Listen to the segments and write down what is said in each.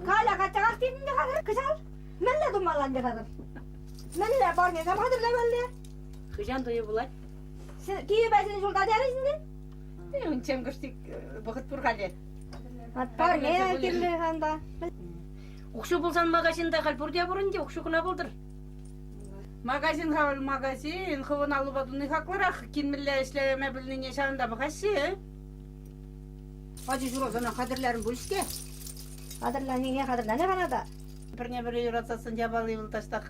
Каля качча тивнӗ хатӗр кӑҫал. Мӗнле тумалла ӗнтӗ хатӗр? Мӗнле парнесем хатӗрлемелле? Хӑҫан туйӗ пулать? Кивӗ ҫӗнӗ ҫулта терӗҫ ӗнтӗ. Унччен кӑштик вӑхӑт пур халӗ. Парне кирлӗ ханта. Укҫу пулсан магазинта халь пурте пур ӗнтӗ, укҫу кӑна пултӑр. Магазин халь магазин, хӑвӑн аллупа туни хаклӑрах, кин мӗнле ӗҫлеме пӗлнине ҫавӑнта пӑхаҫҫӗ. Ачи ҫуралсанах хатӗрлерӗм пуль-ҫке. Хатӗрленнине хатӗрленӗ кӑна та. Пӗрне-пӗри юратсассӑн япали вӑл таҫтах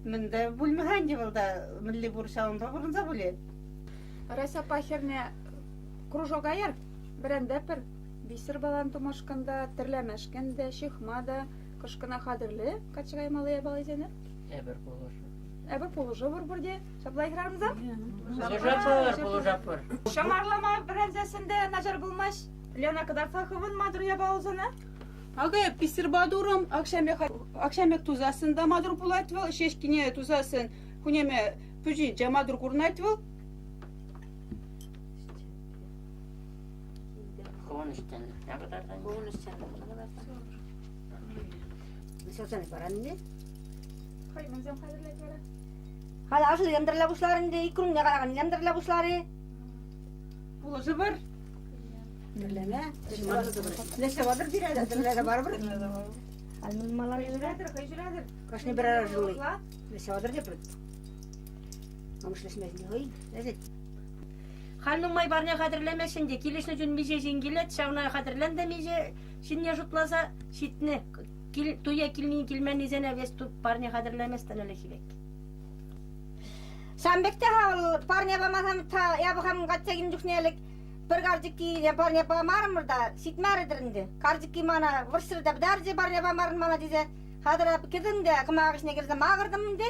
мӗнде пулмӗ-ха ӗнтӗ вӑл та, мӗнле пур ҫавӑнпа пурӑнса пулӗ. Райсапа хӗрне кружока яр, вӗрентӗпӗр. Бисер балан тумашкӑн та, тӗрлемешкӗн те, ҫыхма та, кӑшкӑна хатӗрле качча каймалли япалисене. Эпир пулӑшӑпӑр. Эпир пулӑшӑпӑр пурте. Ҫапла хӗрарӑмсем? Пулӑшатпӑр, пулӑшатпӑр. Ҫӑмарлама вӗренсессӗн те начар пулмасть. Лена, кӑтартса хӑвӑн матур япалусене. Акӑ эп писерпа турӑм, акҫам пек тусассӑн та матур пулать вӑл, ҫеҫкине тусассӑн хунеме пӳчинче матур курӑнать вӑл. Хӑвӑн ӗҫченлӗхне кӑтартан. Хӑвӑн ӗҫченлӗхне кӑтартан. Ҫӑлсене паран ӗнтӗ. Хӑй мӗнсем хатӗрлет вара? Халь ашлисем тӗрле пуҫларӗ ӗнтӗ, икрунне калаканнисем тӗрле пуҫларӗ. Пулӑшӑпӑр. Тӗрлеме. Лешсе ватӑр пире, тӗрлесе барӑпӑр. Алмалар Хӑй хӑй ҫыратӑр. Кашни пӗр ҫулли. Лешсе ватӑр тепӗр. Амӑшлешмесен хӑй лесет. Халь нумай парне хатӗрлемеҫҫӗ ӗнтӗ. Килӗшнӗ чун миҫе ҫын килет, ҫавна хатӗрлен те миҫе ҫынне шутласа ҫитнӗ. Кил, туя килни килменнисене вес парне хатӗрлеместӗн ӗлӗкхи пек. Ҫавӑн пек те-ха вӑл парне памасан япӑх хам качча килнӗ чухне ӗлӗк пӗр карчӑкки парне памарӑмӑр та ҫитмерӗ-тӗр ӗнтӗ. Карчӑкки мана вӑрҫрӗ те пӗтерчӗ парне памарӑн мана тесе. Хатӗр кӗтӗм те кӑмака хыҫне кӗрсе макӑртӑм ӗнтӗ.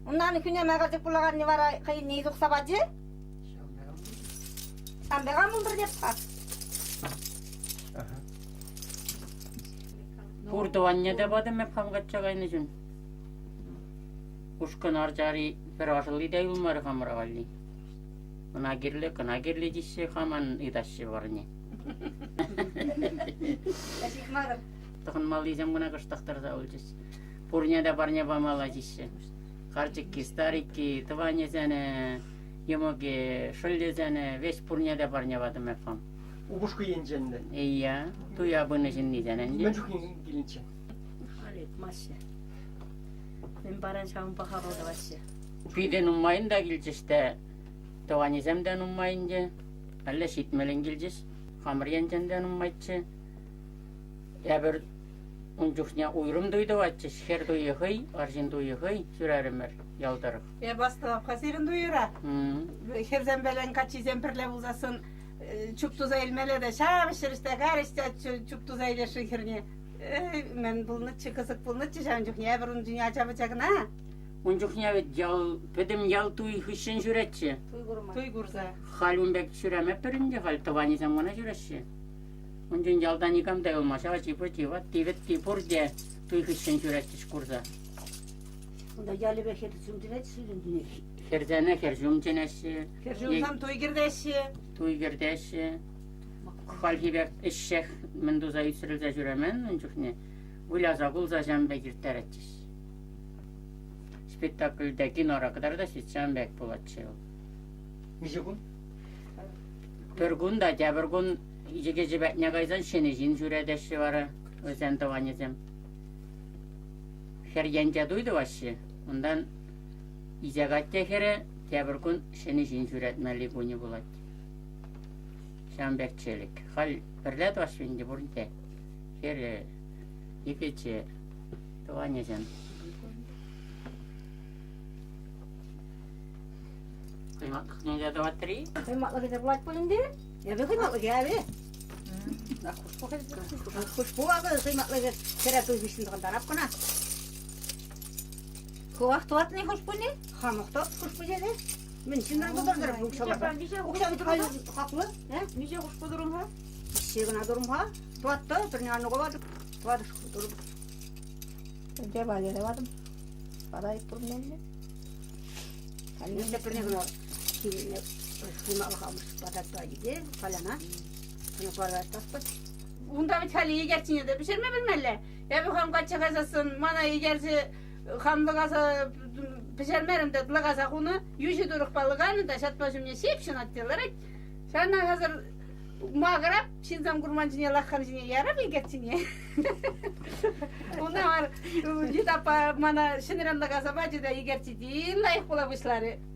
Унтан хӳнеме карчӑк пулаканни вара хӑйне тухса пачӗ. Ҫавӑн пек ан пултӑр теп-ха. Пур тӑванне те патӑм эп хам качча кайнӑ чун. Ушкӑн арчари пӗр ашӑлли те юлмарӗ хамӑра валли. Ӑна кирлӗ, кӑна кирлӗ теҫҫӗ, хаман ыйтаҫҫӗ варне. Ҫыхмарӑм. Тӑхӑнмаллисем кӑна кӑштах тӑрса юлчӗҫ. Пурне те парне памалла теҫҫӗ. Карчӑкки, старикки, тӑванӗсене, йӑмӑкӗ, шӑллӗсене веҫ пурне те парне патӑм эп хам. Упӑшку енчен ӗнтӗ. Ия, туя пынӑ ҫыннисен ӗнтӗ. Мӗн чухне килнӗччӗ? Халь ыйтмаҫҫӗ. Мӗн паран ҫавӑнпа хапӑл тӑваҫҫӗ. Питӗ нумайӑн та килчӗҫ те, тӑванӗсем те нумай ӗнтӗ. Әлле ҫитмӗлӗн килчӗҫ. Хамӑр енчен те нумайччӗ. Эпир ун чухне уйрӑм туй тӑватчӗҫ. Хӗр туйӗ хӑй, арҫын туйӗ хӑй ҫӳрерӗмӗр ял тӑрӑх. Эп астӑвап-ха сирӗн туйӑра. Хӗрсемпелен каччисем пӗрле пулсассӑн чуп туса илмелле те ҫав ҫӗрӗҫ те карӗҫ те чуп туса илесшӗн хӗрне. Мӗн пулнӑччӗ, кӑсӑк пулнӑччӗ ҫавӑн чухне. Эпир ун чухне ача-пӑча кӑна. Ун чухне вӗт ял, пӗтӗм ял туй хыҫҫӑн ҫӳретчӗ. Туй курма. Туй курса. Халь ун пек ҫӳремеппӗр ӗнтӗ, халь тӑванӗсем кӑна ҫӳреҫҫӗ. Унччен ялта никам та юлмасть, ачи-пӑчи, ватти-вӗтти пурте туй хыҫҫӑн ҫӳретчӗҫ курса. Унта ялӗпе хӗр ҫум чӗнетчӗ Хӗрсене хӗр ҫум чӗнеҫҫӗ. Хӗр ҫумсем туй кӗртеҫҫӗ. Туй кӗртеҫҫӗ. Хальхи пек ӗҫҫех мӗн туса ӳсӗрӗлсе ҫӳремен ун чухне. Выляса кулса ҫавӑн пек ирттеретчӗҫ. Спектакльте кинора кӑтартаҫҫӗ, ҫавӑн пек пулатчӗ вӑл. Миҫе кун? Пӗр кун та тепӗр кун йӗкечӗ патне кайсан ҫӗнӗ ҫын ҫӳретеҫҫӗ вара вӗсен тӑванӗсем. Хӗр енче туй тӑваҫҫӗ, унтан Исек атте хӗрӗ тепӗр кун ҫӗнӗ ҫын ҫӳретмелли кунӗ пулать. Ҫавӑн пек челӗк. Халь пӗрле тӑваҫҫӗ ӗнтӗ пурте. Хӗрӗ, йӗкече, тӑванӗсем. Хӑйматлӑхне те тӑватри? Хӑйматлӑхӗ те пулать пуль ӗнтӗ. Эпӗ хӑйматлӑхӗ, аве. Хушпу акӑ хӑйматлӑхӗ хӗре туй хыҫҫӑн тӑхӑнтарап кӑна. Хӑвах тӑватни хушпуне? Хамах тӑват хушпусене. Мӗн ҫынран тутартӑр укҫа Укҫа хаклӑ. Миҫе хушпу турӑм-ха? Миҫе кӑна турӑм-ха? Тӑватта, пӗрне аннӑ коватӑп. Тӑватӑ шкул турӑм. Ӗнтӗ Валерий ватӑм. Вара турмелле. Халь пӗрне кӑна хывмалӑх амӑш пататта те, поляна. Ӑна паратаспӑр. Унта вӗт халӗ икерчине те пӗҫерме пӗлмелле. Эпӗ хам качча кайсассӑн мана икерчӗ хам лӑкаса пӗҫермерӗм те лӑкаса хунӑ. Йӳҫӗ турӑхпа лӑканӑ та ҫатма ҫумне ҫип ҫунать те ларать. Ҫавна хасӑр макӑрап ҫынсем курман ҫине лаххан ҫине ярап икерчине. Уна мар Лида аппа мана ҫӗнӗрен лӑкаса пачӗ те икерчи тин лайӑх пула пуҫларӗ.